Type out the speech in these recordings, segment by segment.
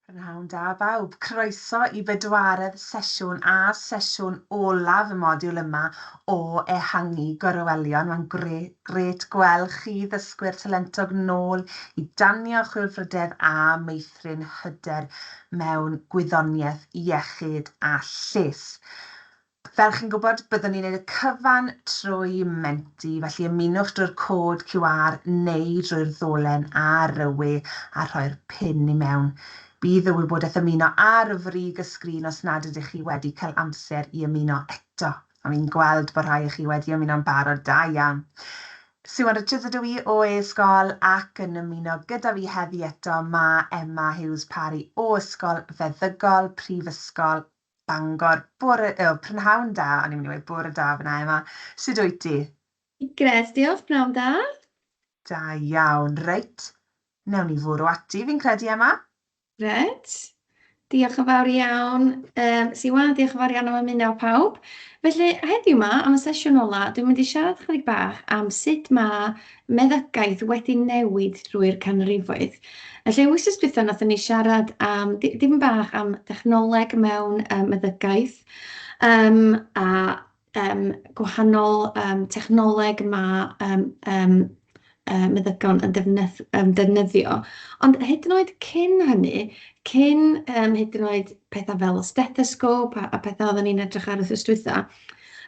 Prynhawn da bawb. Croeso i bedwaredd sesiwn a sesiwn olaf y modiwl yma o ehangu gorwelion. Mae'n grêt gweld chi ddysgwyr talentog nôl i danio chwilfrydedd a meithrin hyder mewn gwyddoniaeth, iechyd a lles. Fel chi'n gwybod, byddwn ni'n gwneud y cyfan trwy Menti, felly ymunwch drwy'r cod QR neu drwy'r ddolen ar y we a rhoi'r pin i mewn. Bydd y wybodaeth ymuno ar frig y sgrin os nad ydych chi wedi cael amser i ymuno eto. A fi'n gweld bod rhai o chi wedi ymuno'n barod, da iawn. Siwan Richards ydw i o e-sgol ac yn ymuno gyda fi heddi eto mae Emma Hughes Parry o Ysgol Feddygol Prifysgol Bangor. Bore, o, prynhawn da, o'n i'n mynd i weud bore da fyna, Emma. Sut wyt ti? Gret, diolch, prynhawn da. Da iawn, reit. Newn ni fwrw ati, fi'n credu, Emma. Gret. Diolch yn fawr iawn, Siwan, diolch yn fawr iawn am ymuno pawb. Felly, heddiw 'ma, am y sesiwn ola, dwi'n mynd i siarad chydig bach am sut mae meddygaeth wedi newid drwy'r canrifoedd. Felly, wythnos dwytha wnaethon ni siarad am dipyn bach am dechnoleg mewn meddygaeth a gwahanol technoleg ma' meddygon yn defnyddio. Ond hyd yn oed cyn hynny, cyn hyd yn oed pethau fel y stethosgop a pethau oedden ni'n edrych ar wythnos dwytha,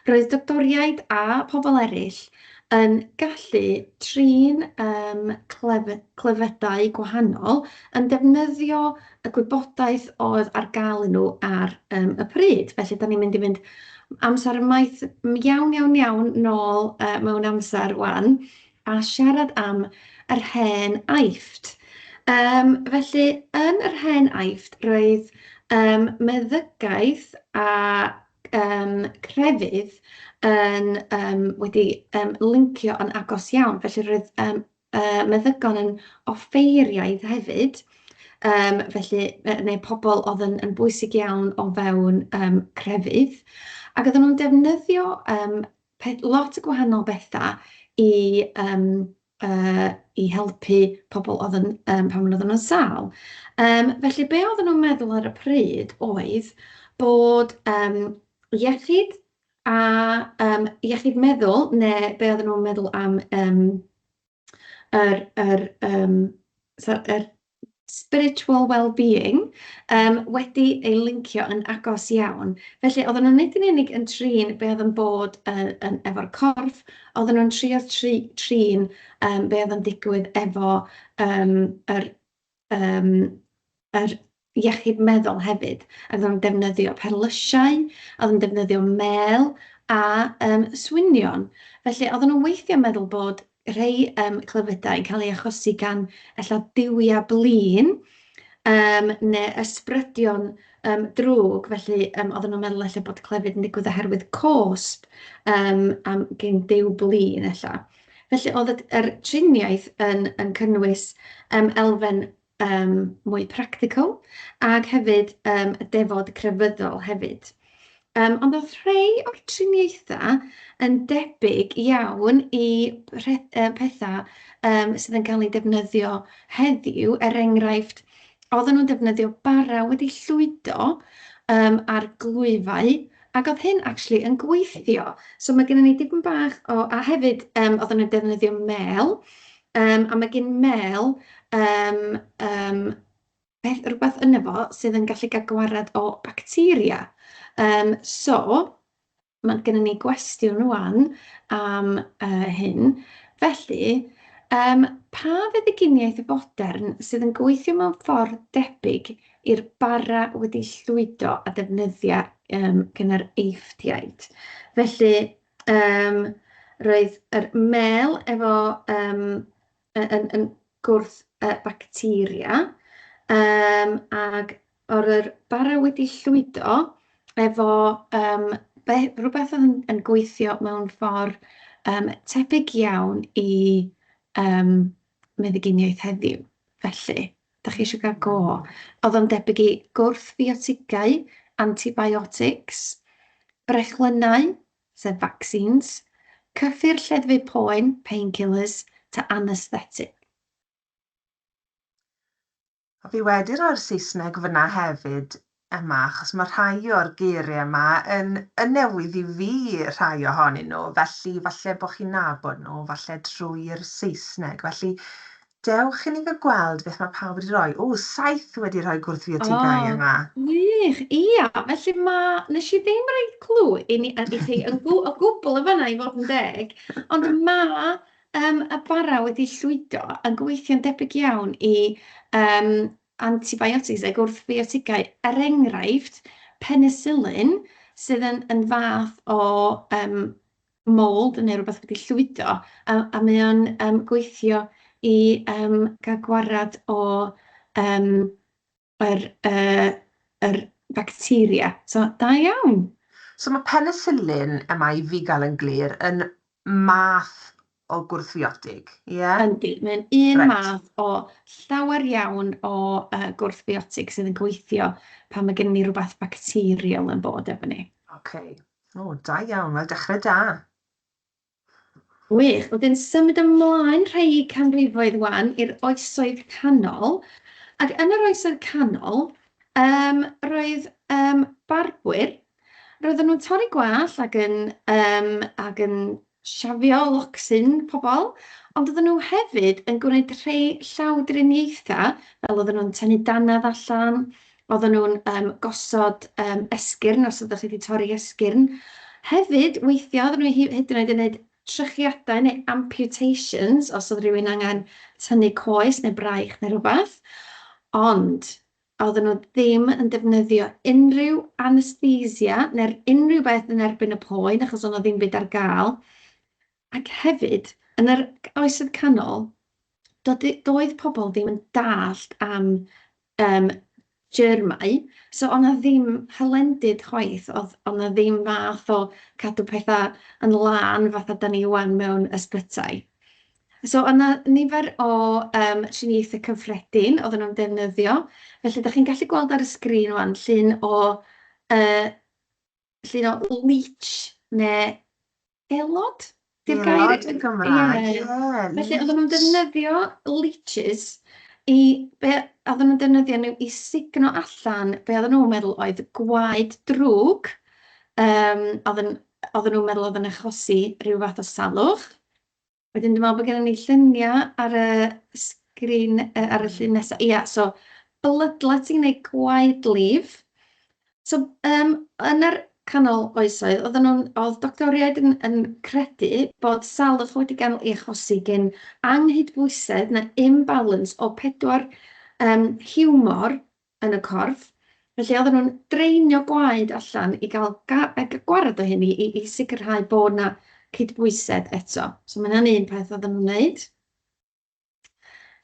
roedd doctoriaid a pobl eraill yn gallu trin clefydau gwahanol yn defnyddio y gwybodaeth oedd ar gael i nhw ar y pryd. Felly, dan ni'n mynd i fynd amser maith iawn, iawn, iawn nôl mewn amser 'wan a siarad am yr hen Aifft. Felly, yn yr hen Aifft, roedd meddygaeth a crefydd yn wedi lincio yn agos iawn. Felly roedd meddygon yn offeiriaid hefyd, felly, neu pobl oedd yn yn bwysig iawn o fewn crefydd. Ac oedden nhw'n defnyddio lot o gwahanol bethau i i helpu pobl oedd yn, pan oedden nhw'n sâl. Felly, be oedden nhw'n meddwl ar y pryd oedd bod iechyd a iechyd meddwl, neu be oedden nhw'n meddwl am yr, yr, so, yr spiritual well-being wedi ei lincio yn agos iawn. Felly, oedden nhw nid yn unig yn trin be oedd yn bod yn, efo'r corff, oedden nhw'n trio trin be oedd yn digwydd efo yr, yr iechyd meddwl hefyd. Ac oedden nhw'n defnyddio perlysiau, oedden nhw'n defnyddio mêl a swynion. Felly, oedden nhw weithiau'n meddwl bod rhai clefydau yn cael eu achosi gan ella duwiau blin neu ysbrydion drwg, felly oedden nhw'n meddwl ella bod clefyd yn digwydd oherwydd cosb am gen duw blin ella. Felly oedd yr triniaeth yn yn cynnwys elfen mwy practical ac hefyd y defod crefyddol hefyd. Ond oedd rhai o'r triniaethau yn debyg iawn i pethau sydd yn cael eu defnyddio heddiw, er enghraifft, oedden nhw'n defnyddio bara wedi llwydo ar glwyfau, ac oedd hyn actually yn gweithio. So mae gennym ni dipyn bach o... a hefyd oedden nhw'n defnyddio mêl, a mae gen mêl peth, rhywbeth yno fo sydd yn gallu cael gwared o bacteria. So, mae gennym ni gwestiwn rŵan am hyn. Felly, pa feddyginiaeth fodern sydd yn gweithio mewn ffordd debyg i'r bara wedi llwydo a defnyddia gan yr Eifftiaid? Felly, roedd yr mêl efo yn yn gwrth bacteria, ac oedd yr bara wedi llwydo efo rhywbeth oedd yn yn gweithio mewn ffordd tebyg iawn i meddyginiaeth heddiw. Felly, dach chi isio gael go? Oedd o'n debyg i gwrthfiotigau, antibiotics, brechlynnau, sef vaccines, cyffur lleddfu poen, painkillers, ta anaesthetic. A fi wedi rhoi'r Saesneg fyna hefyd yma, achos mae rhai o'r geiriau yma yn newydd i fi, rhai ohonyn nhw, felly falle bod chi'n nabod nhw, falle trwy'r Saesneg. Felly dewch i ni gael gweld beth mae pawb wedi rhoi. O, 7 wedi rhoi gwrthfiotigau yma. Wych, ia. Felly mae, nes i ddim rhoi clue i, ni, i chi yn o gwbl yn fanna i fod yn deg, ond mae y bara wedi llwydo yn gweithio'n debyg iawn i antibiotics neu gwrthfiotigau. Er enghraifft, penicillin, sydd yn fath o mold neu rywbeth wedi llwydo, a mae o'n gweithio i gael gwarad o yr bacteria. So, da iawn. So mae penicillin yma i fi gael yn glir yn math o gwrthfiotig, ie? Yeah? Yndi, mae'n un math o llawer iawn o gwrthfiotig sydd yn gweithio pan mae gennym ni rhywbeth bacterial yn bod efo ni. Oce. O, da iawn, wel dechrau da. Wych. Wedyn symud ymlaen rhai canrifoedd wan i'r oesoedd canol. Ac yn yr oesoedd canol, roedd barbwyr, roedden nhw'n torri gwallt ac yn siafio locsyn pobl, ond oedden nhw hefyd yn gwneud rhai llawdriniaethau, fel oedden nhw'n tynnu dannedd allan, oedden nhw'n gosod esgyrn, os oeddech chi wedi torri esgyrn. Hefyd, weithiau oedden nhw hyd yn oed yn gwneud trychiadau neu amputations, os oedd rhywun angen tynnu coes neu braich neu rhywbeth. Ond oedden nhw ddim yn defnyddio unrhyw anesthesia neu'r unrhyw beth yn erbyn y poen, achos oedd 'na ddim byd ar gael. Ac hefyd, yn yr oesoedd canol, doedd pobl ddim yn dallt am germau, so oedd 'na ddim hylendid chwaith, oedd 'na ddim fath o cadw pethau yn lân fatha dan ni ŵan mewn ysbytai. So oedd 'na nifer o triniaethau cyffredin oedden nhw'n defnyddio, felly dach chi'n gallu gweld ar y sgrin ŵan llun o leech neu gelod? Di'r gair Gelod yn Gymraeg, Ie. ie, Felly oedden nhw'n leech. defnyddio leeches i be oedden nhw'n defnyddio nhw i sugno allan be oedden nhw'n meddwl oedd gwaed drwg, oedden nhw'n meddwl oedd yn achosi rhyw fath o salwch. Wedyn dwi'n meddwl bod gennym ni lluniau ar y sgrin, ar y llun nesaf. Ia, so bloodletting neu gwaedlif. So, yn yr canol oesoedd, oedd doctoriaid yn credu bod salwch wedi cael ei achosi gen anghydbwysedd neu imbalance o 4 hiwmor yn y corff. Felly oedden nhw'n dreinio gwaed allan i gael gwared o hynny i sicrhau bod 'na cydbwysedd eto. So mae hynna'n un peth oedden nhw'n wneud.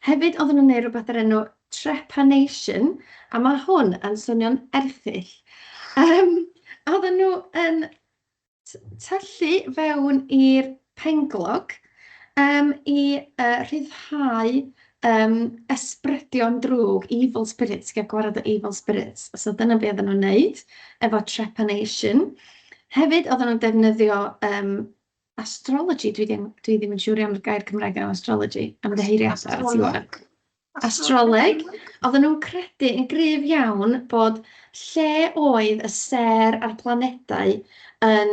Hefyd oedden nhw'n gwneud rhywbeth o'r enw trepanation, a mae hwn yn swnio'n erchyll. Oedden nhw yn tyllu fewn i'r penglog i rhyddhau ysbrydion drwg, evil spirits, gael gwared o evil spirits. So dyna be oedden nhw'n wneud efo trepanation. Hefyd oedden nhw'n defnyddio astrology, dwi ddim yn siŵr iawn o'r gair Cymraeg am astrology, ymddiheuriadau, ti'n gwbod. Astroleg. Astroleg. Oedden nhw'n credu yn gryf iawn bod lle oedd y sêr a'r planedau yn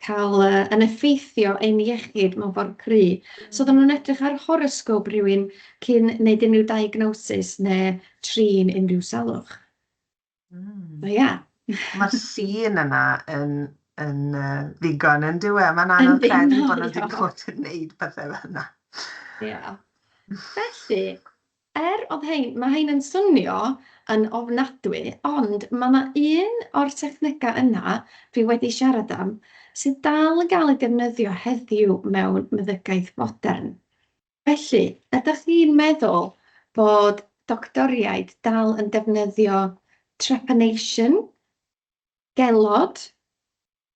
cael yn effeithio ein iechyd mewn ffordd cry. So oedden nhw'n edrych ar horoscope rhywun cyn wneud unrhyw diagnosis neu trin unrhyw salwch. So ia. Mae'r llun yna yn ddigon yn dyw e? Mae'n anodd Yndi, credu bod nhw mae wedi o. bod yn neud pethau fel yna. Ia. Felly, er oedd hein, mae hein yn swnio yn ofnadwy, ond mae 'na un o'r technegau yna dwi wedi siarad am sydd dal yn gael ei defnyddio heddiw mewn meddygaeth fodern. Felly, ydych chi'n meddwl bod doctoriaid dal yn defnyddio trepanation, gelod,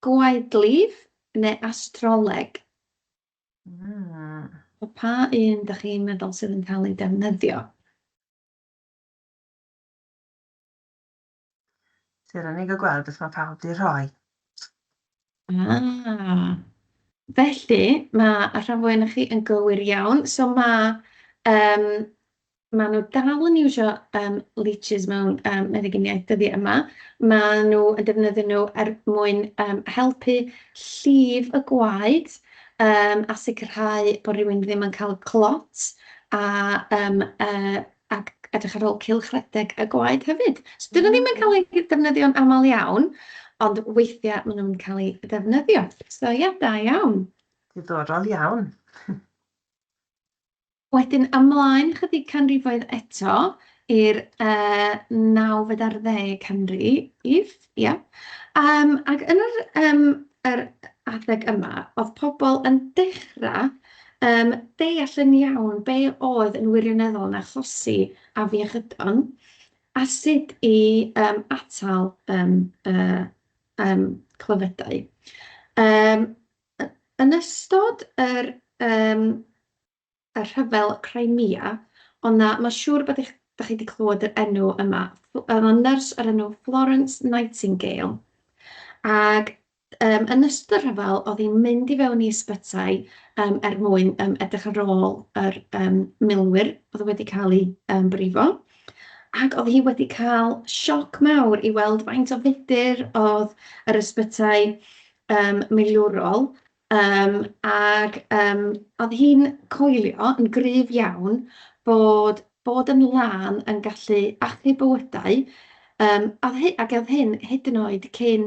gwaedlif neu astroleg? So, pa un dach chi'n meddwl sydd yn cael ei defnyddio? Sy'n ni gael gweld beth mae pawb wedi rhoi. Felly, mae y rhan fwyaf ohonoch chi yn gywir iawn. So mae Maen nhw dal yn iwsio leeches mewn meddyginiaeth dyddiau yma. Maen nhw yn defnyddio nhw er mwyn helpu llif y gwaed a sicrhau bod rhywun ddim yn cael clot a ac edrych ar ôl cylchredeg y gwaed hefyd. So dyn nhw ddim yn cael eu defnyddio'n aml iawn, ond weithiau maen nhw'n cael eu defnyddio. So ie, da iawn. Diddorol iawn. Wedyn ymlaen chydig canrifoedd eto i'r nawfed ar ddeg canrif, ia. Ac yn yr adeg yma, oedd pobl yn dechrau deall yn iawn be oedd yn wirioneddol yn achosi afiechydon a sut i atal clefydau. Yn ystod y rhyfel Crimea, oedd 'na, mae'n siŵr bod dach chi 'di clywed yr enw yma, oedd 'na nyrs o'r enw Florence Nightingale, ac yn ystod y rhyfel oedd hi'n mynd i fewn i ysbytai er mwyn edrych ar ôl yr milwyr oedd wedi cael eu brifo. Ac oedd hi wedi cael sioc mawr i weld faint o fudr oedd yr ysbytai milwrol. Ac oedd hi'n coelio yn gryf iawn bod bod yn lân yn gallu achub bywydau, ac oedd hyn hyd yn oed cyn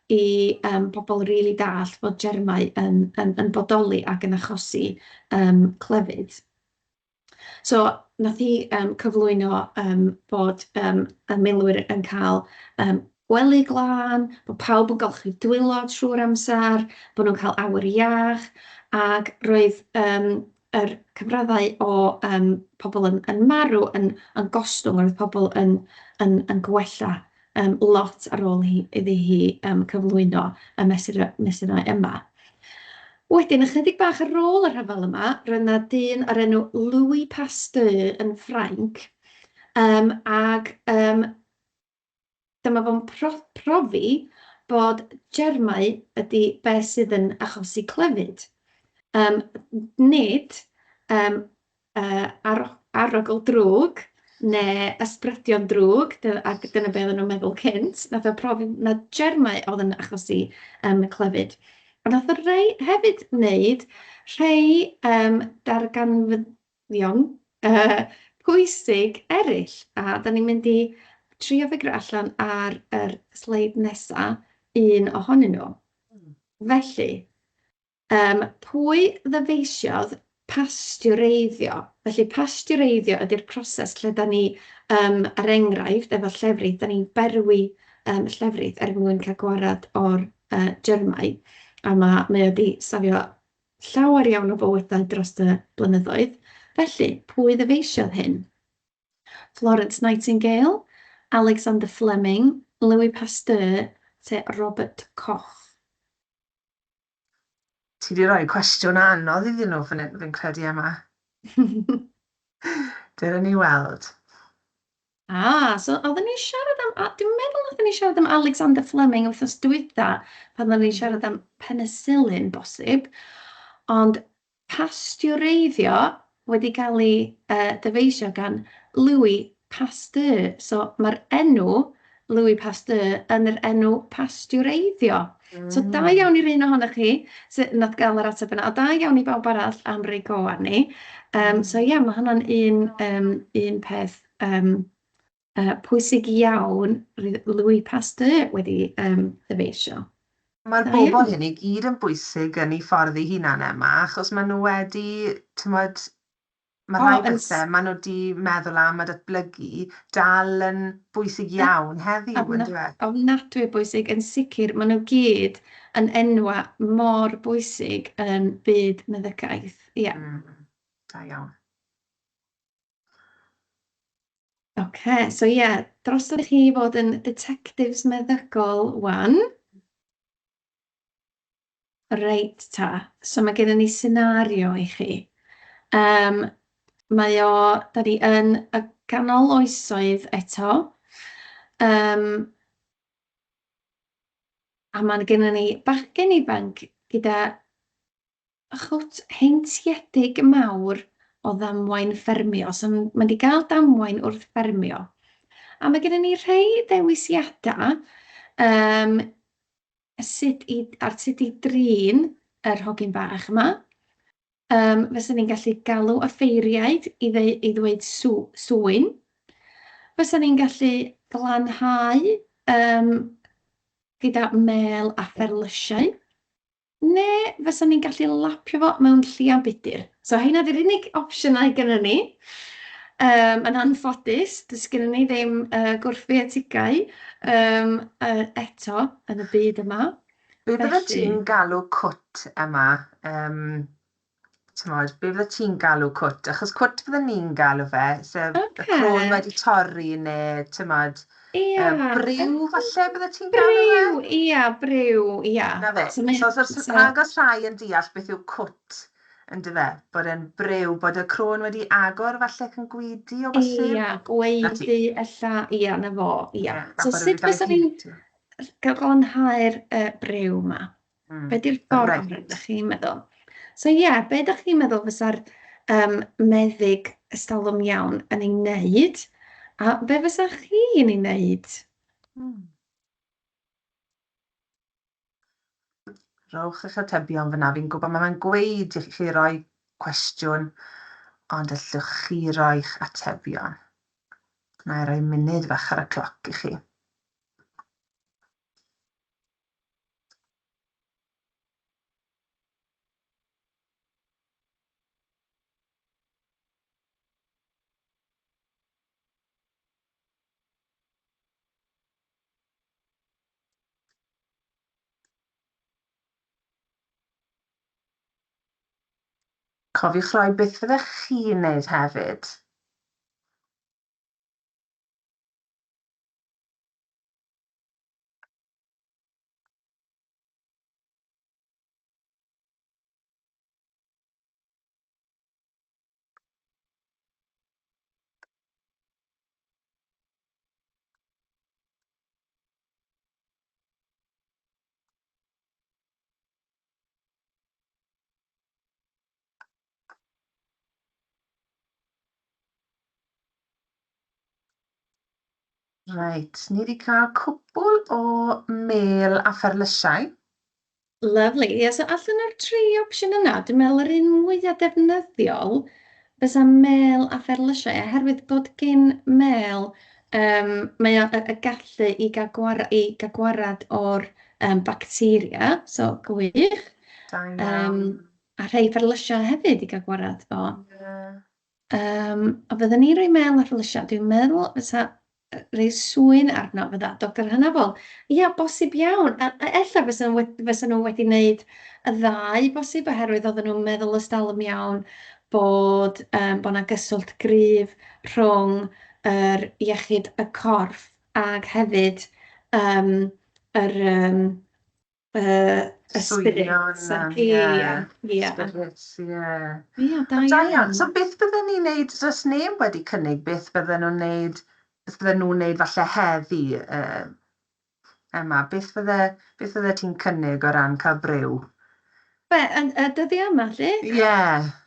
i bobl rili dallt bod germau yn bodoli ac yn achosi clefyd. So wnaeth hi cyflwyno bod y milwyr yn cael gwely glân, bod pawb yn golchi dwylo trwy'r amser, bod nhw'n cael awyr iach, ac roedd yr cyfraddau o pobl yn marw yn gostwng, roedd pobl yn gwella lot ar ôl iddi hi cyflwyno y mesurau yma. Wedyn, ychydig bach ar ôl y rhyfel yma, roedd 'na dyn o'r enw Louis Pasteur yn Ffrainc, ac dyma fo'n profi bod germau ydy beth sydd yn achosi clefyd. Nid arogl drwg neu ysbrydion drwg, ac dyna be oedden nhw'n meddwl cynt. Nath o profi na germau oedd yn achosi y clefyd. A nath o rei hefyd wneud rhai darganfyddion pwysig eraill, a da ni'n mynd i trio figro allan ar yr sleid nesa un ohonyn nhw. Felly, pwy ddyfeisiodd pasteureiddio? Felly pasteureiddio ydy'r proses lle da ni, er enghraifft, efo llefrith, da ni'n berwi llefrith er mwyn cael gwared o'r germau, a mae o wedi safio llawer iawn o fywydau dros y blynyddoedd. Felly, pwy ddyfeisiodd hyn? Florence Nightingale, Alexander Fleming, Louis Pasteur, te Robert Koch? Ti 'di rhoi cwestiwn anodd iddyn nhw fan hyn, fi'n credu, Emma. Dere ni weld. Ah, so oedden ni'n siarad am... a dwi'n meddwl oedden ni'n siarad am Alexander Fleming wythnos dwytha, pan oedden ni'n siarad am penicillin bosib, ond pasteureiddio wedi cael ei dyfeisio gan Louis Pasteur. So mae'r enw Louis Pasteur yn yr enw pasteureiddio. So da iawn i'r un ohonoch chi sydd nath gael yr ateb yna, a da iawn i bawb arall am roi go arni. So ie, mae hwnna'n un peth pwysig iawn roedd Louis Pasteur wedi ddyfeisio. Mae'r Da bobl iawn. hyn i gyd yn bwysig yn eu ffordd eu hunain, Emma, achos maen nhw wedi, timod, mae O, rhai yn bethau maen nhw wedi meddwl am a datblygu dal yn bwysig iawn heddiw, yn dyw e? Ofnadwy o bwysig, yn sicr. Maen nhw gyd yn enwau mor bwysig yn byd meddygaeth. Ie. Da iawn. Ocê, so ie, drosodd i chi fod yn detectives meddygol 'wan. Reit ta, so mae gennym ni senario i chi. Mae o, da ni yn y ganol oesoedd eto. A mae gennym ni bachgen ifanc gyda chwt heintiedig mawr o ddamwain ffermio. So mae wedi cael damwain wrth ffermio. A mae gennym ni rhai dewisiadau ar sut i drin yr hogyn bach yma. Fysen ni'n gallu galw offeiriaid i ddweud swyn. Fysen ni'n gallu glanhau gyda mêl a pherlysiau. Neu fysen ni'n gallu lapio fo mewn llian budur. So heina 'di'r unig opsiynau gynnon ni. Yn anffodus, does gynnon ni ddim gwrthfiotigau eto yn y byd yma. Be bydde Felly, ti'n galw cwt yma? T'mod, be fydde ti'n galw cwt? Achos cwt fydden ni'n galw fe, sef y croen wedi torri neu, t'mod, briw falle bydde ti'n galw fe? Briw, ia, briw, ia. Na fe. So mae So os oes so, rhag os rhai yn deall beth yw cwt, yndyfe? Bod e'n briw, bod y croen wedi agor falle ac yn gwaedu o bosib? Ia, 'Na ti. gwaedu ella, ia, 'na fo, ia. Ie, So falle bod e wedi sut cael ei fysa ni'n heintio. glanhau'r briw 'ma? Be 'di'r ffordd orau, dach chi'n meddwl? So ie, be dach chi'n meddwl fysa'r meddyg ystalwm iawn yn ei wneud? A be fysa chi'n ei wneud? Rhowch eich atebion fyna. Fi'n gwybod mae fe'n gweud i chi roi cwestiwn, ond allwch chi roi'ch atebion. Na i roi munud fach ar y cloc i chi. Cofiwch roi beth fyddech chi'n wneud hefyd. Reit, ni wedi cael cwpl o mêl a pherlysiau. Lovely. Ie, so allan o'r tri opsiwn yna, dwi'n meddwl yr un mwyaf defnyddiol fysa mêl a pherlysiau, oherwydd bod gin mêl, mae o y gallu i gael gwared o'r bacteria, so gwych. Da iawn. A rhai perlysiau hefyd i gael gwared o. A fydden ni'n rhoi mêl a pherlysiau, dwi'n meddwl fysa rhoi swyn arno fydda doctor hynafol. Ia, bosib iawn. A ella fysa nhw wedi wneud y ddau bosib, oherwydd oedden nhw'n meddwl ystalwm iawn bod 'na gyswllt gryf rhwng yr iechyd y corff ac hefyd yr y Swynion, spirits. Ia, ia. Spirits, ie. Ia, da O, da iawn. iawn. So beth bydden ni'n neud, does neb wedi cynnig beth bydden nhw'n neud, beth bydden nhw'n neud falle heddi, Emma, beth fydde ti'n cynnig o ran cael briw? Be, yn y dyddiau yma, 'lly? Ie.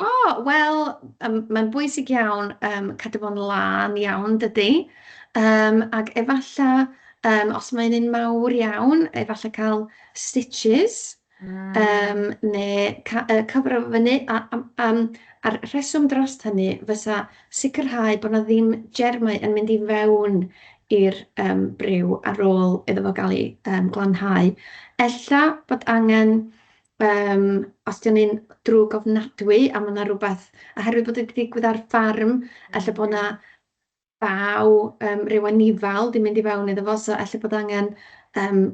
O, wel, mae'n bwysig iawn cadw fo'n lân iawn, dydy? Ac efallai, os mae'n un mawr iawn, efallai cael stitches neu cyfro fo fyny. A'r rheswm dros hynny fysa sicrhau bod 'na ddim germau yn mynd i fewn i'r briw ar ôl iddo fo gael ei glanhau. Ella bod angen, os 'di o'n un drwg ofnadwy a ma' 'na rywbeth, oherwydd bod o 'di digwydd ar ffarm, ella bod 'na baw ryw anifal 'di mynd i fewn iddo fo, so ella bod angen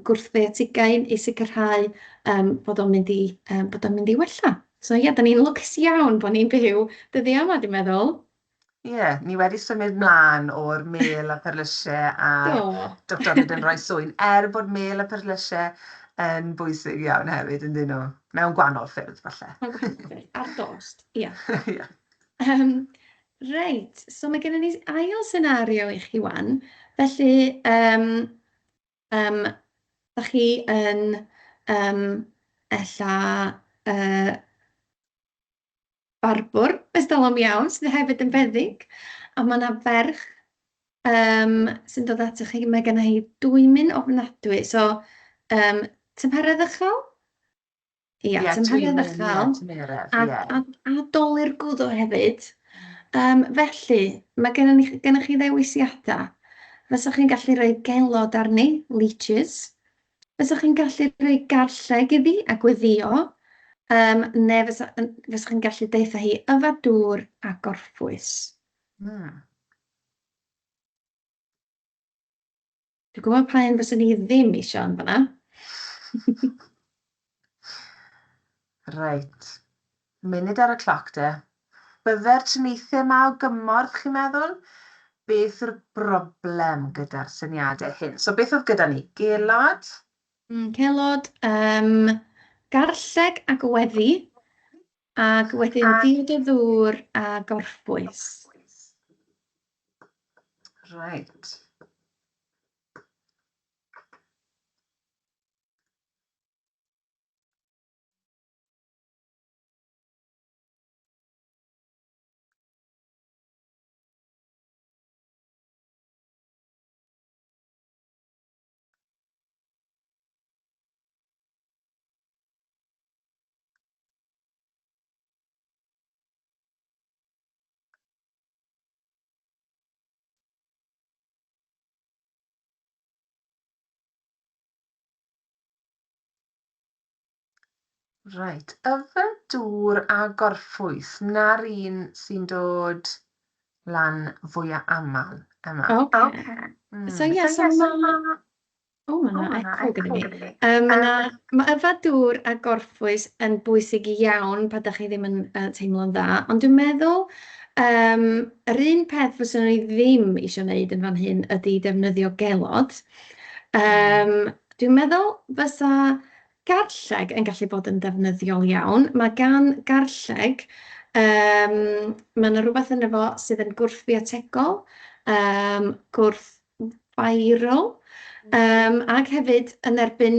gwrthfiotigau i sicrhau bod o'n mynd i wella. So ie, dan ni'n lwcus iawn bod ni'n byw dyddiau yma, dwi'n meddwl. Ie, ni wedi symud mlaen o'r mêl a perlysiau a'r doctoriaid yn rhoi swyn, er bod mêl a perlysiau yn bwysig iawn hefyd, yn dyn nhw? Mewn gwahanol ffyrdd, falle. Mewn gwahanol ffyrdd, ar dost, ie. Reit, so mae gennym ni ail senario i chi wan. Felly, dach chi yn ella barbwr ers talwm iawn sydd hefyd yn feddyg, a ma' 'na ferch sy'n dod atoch chi, mae genna hi dwymyn ofnadwy, so tymheredd uchel? Ia, Ie, tymheredd twymyn, ie, uchel. tymeredd, A, ie. a dolur gwddw hefyd. Felly, mae gennych chi ddewisiadau. Faswch chi'n gallu rhoi gelod arni, leeches. Faswch chi'n gallu rhoi garlleg iddi a gweddïo. Neu faswch chi'n gallu deutha hi yfed dŵr a gorffwys. Dwi'n gwybod pa un fyswn i ddim isio yn fan'na. Reit. Munud ar y cloc de. Bydde'r triniaethau yma o gymorth, chi'n meddwl? Beth yw'r broblem gyda'r syniadau hyn? So beth oedd gyda ni? Gelod? Celod, garlleg a gweddi, ac wedyn diod o ddŵr a gorffwys. Reit. Reit, yfed dŵr a gorffwys, 'na'r un sy'n dod lan fwya aml yma. Ocê. So ie, so ma'... O, ma' 'na eco gyda fi. Ma' 'na, ma' yfed dŵr a gorffwys yn bwysig iawn pan dach chi ddim yn teimlo'n dda, ond dwi'n meddwl yr un peth fyswn i ddim isio wneud yn fan hyn ydy defnyddio gelod. Dwi'n meddwl fysa garlleg yn gallu bod yn ddefnyddiol iawn. Mae gan garlleg, ma' 'na rywbeth ynddo fo sydd yn gwrthfiotegol, gwrth-viral, ac hefyd yn erbyn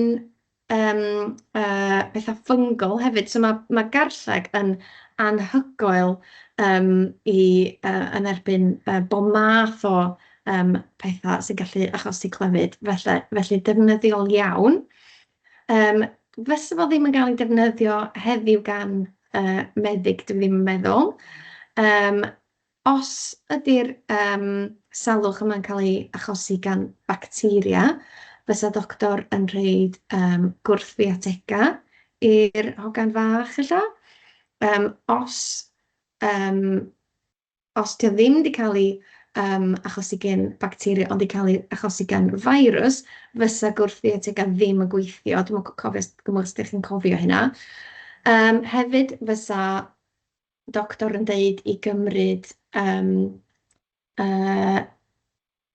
pethau fungal hefyd. So ma' garlleg yn anhygoel i yn erbyn bob math o pethau sy'n gallu achosi clefyd, felly defnyddiol iawn. Fysa fo ddim yn cael ei defnyddio heddiw gan meddyg, dwi ddim yn meddwl. Os ydy'r salwch yma'n cael ei achosi gan bacteria, fysa doctor yn rhoi gwrthfiotegau i'r hogan fach ella. Os os 'di o ddim 'di cael ei achosi gan bacteria, ond 'di cael ei achosi gan firus, fysa gwrthfiotegau ddim yn gweithio. Dwi'm yn cofio, dwi'm yn os ydych chi'n cofio hynna. Hefyd, fysa doctor yn deud i gymryd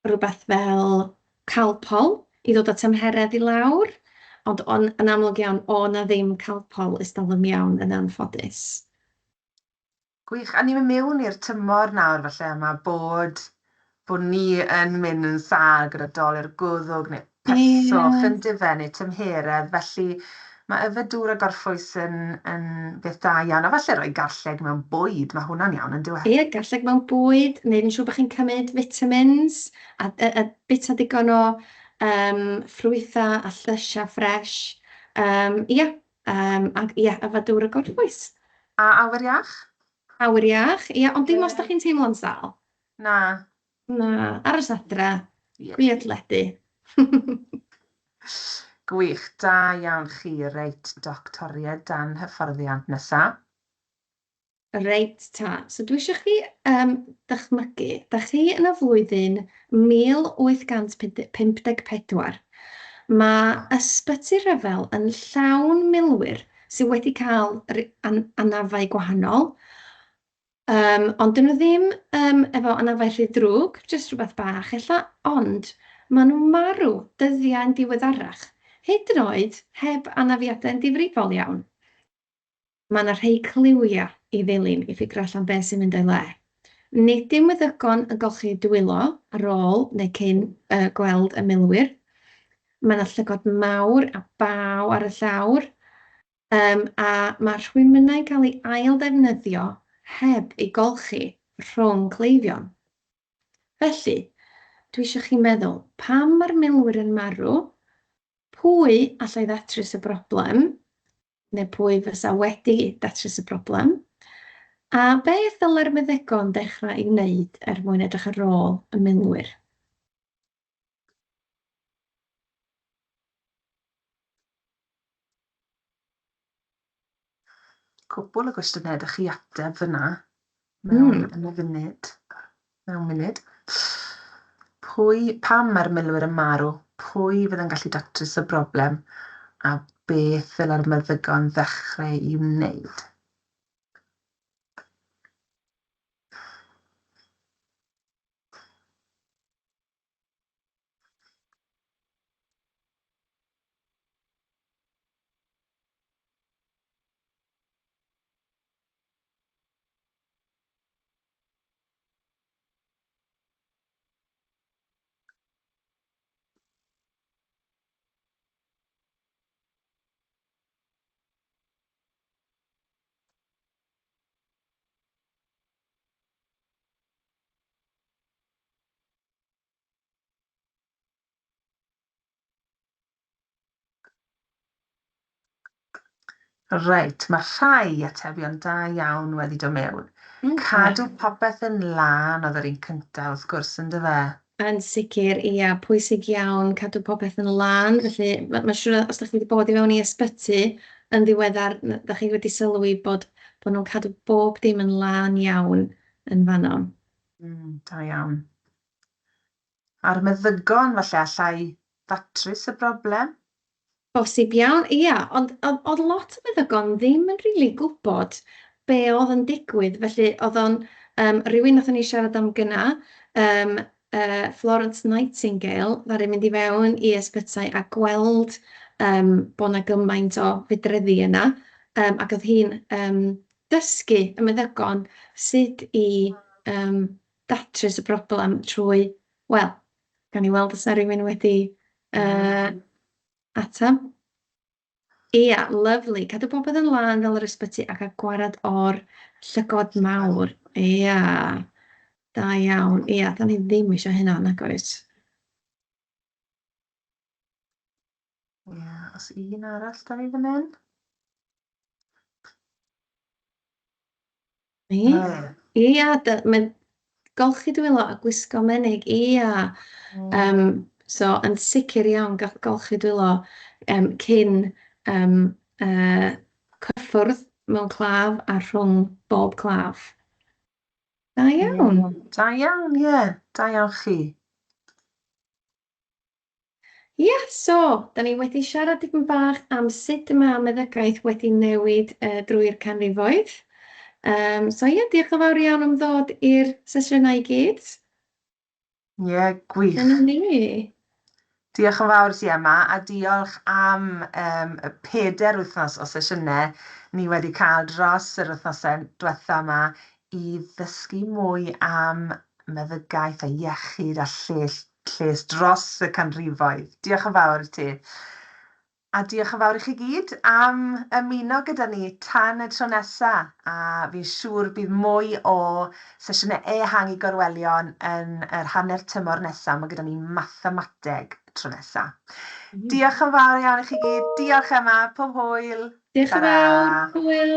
rhywbeth fel Calpol i ddod â tymheredd i lawr, ond yn amlwg iawn, o' 'na ddim Calpol ers talwm iawn yn anffodus. Gwych, a ni'n mynd mewn i'r tymor nawr falle yma bod ni yn mynd yn sâl gyda dolur gwddwg neu peswch yndyfe, neu tymheredd, felly mae yfed dŵr a gorffwys yn beth da iawn, a falle rhoi garlleg mewn bwyd, mae hwnna'n iawn yn dyw e? Ie, garlleg mewn bwyd, wneud yn siŵr bod chi'n cymryd vitamins a bwyta digon o ffrwythau a llysiau ffres. Ie, ac ie, yfed dŵr a gorffwys. A awyr iach? Awyr iach, ie, ond dim os dach chi'n teimlo'n sâl. Na. Na, aros adra, gwylio teledu. Gwych, da iawn chi. Reit, doctoriaid dan hyfforddiant nesa. Reit ta, so dwi eisiau chi dychmygu, dach chi yn y flwyddyn 1854. Mae ysbyty rhyfel yn llawn milwyr sydd wedi cael anafau gwahanol, ond dyn nhw ddim efo anafau rhy ddrwg, jyst rhywbeth bach ella, ond maen nhw'n marw dyddiau'n diweddarach, hyd yn oed heb anafiadau'n difrifol iawn. Mae yna rhai cliwiau i ddilyn i ffigro allan beth sy'n mynd o'i le. Nid yw meddygon yn golchi dwylo ar ôl neu cyn gweld y milwyr. Mae yna llygod mawr a baw ar y llawr, a mae rhwymynnau'n cael ei ail-ddefnyddio heb eu golchi rhwng cleifion. Felly, dwi eisiau chi meddwl, pam mae'r milwyr yn marw? Pwy allai ddatrys y broblem? Neu pwy fysa wedi datrys y broblem? A beth ddylai'r meddygon dechrau ei wneud er mwyn edrych ar ôl y milwyr? Cwpwl o gwestiynau ydych chi ateb fyna mewn yn y funud. Mewn munud. Pwy, pam mae'r milwyr yn marw? Pwy fydd yn gallu datrys y broblem? A beth ddylai'r meddygon ddechrau i wneud? Reit, mae rhai atebion da iawn wedi dod mewn. Cadw popeth yn lân oedd yr un cyntaf wrth gwrs, yn dyfe? Yn sicr, ia, pwysig iawn cadw popeth yn lân. Felly, ma' siŵr os dach chi wedi bod i fewn i ysbyty yn ddiweddar, dach chi wedi sylwi bod nhw'n cadw bob dim yn lân iawn yn fanno. Da iawn. A'r meddygon falle allai ddatrys y broblem? Bosib iawn, ia, ond oedd lot o meddygon ddim yn rili gwybod be oedd yn digwydd, felly oedd o'n rywun wnaethon ni siarad am gynna, Florence Nightingale, ddaru mynd i fewn i ysbytai a gweld bod 'na gymaint o fudreddi yna, ac oedd hi'n dysgu y meddygon sut i datrys y broblem trwy, wel, gawn ni weld os 'na rywun wedi ateb. Ia, lyfli. Cadw popeth yn lân fel yr ysbyty ac a gwared o'r llygod mawr. Ia, da iawn. Ia, da ni ddim eisiau hynna, nag oes? Ia, os un arall da ni fan hyn? Ia, ia, mae'n golchi dwylo a gwisgo menig, ia. So, yn sicr iawn, golchi dwylo cyn cyffwrdd mewn claf a rhwng bob claf. Da iawn. Da iawn, ie. Da iawn chi. Ia, so, da ni wedi siarad dipyn bach am sut mae meddygaeth wedi newid drwy'r canrifoedd. So ia, diolch yn fawr iawn am ddod i'r sesiynau i gyd. Ie, gwych. Dyna ni. Diolch yn fawr ti, Emma, a diolch am y 4 wythnos o sesiynau ni wedi cael dros yr wythnosau diwetha yma i ddysgu mwy am meddygaeth a iechyd a lles dros y canrifoedd. Diolch yn fawr i ti. A diolch yn fawr i chi gyd am ymuno gyda ni tan y tro nesa. A fi'n siŵr bydd mwy o sesiynau ehangu gorwelion yn yr hanner tymor nesa. Mae gyda ni mathemateg tro nesa. Diolch yn fawr iawn i chi gyd. Diolch Emma, pob hwyl. Diolch yn fawr. Hwyl.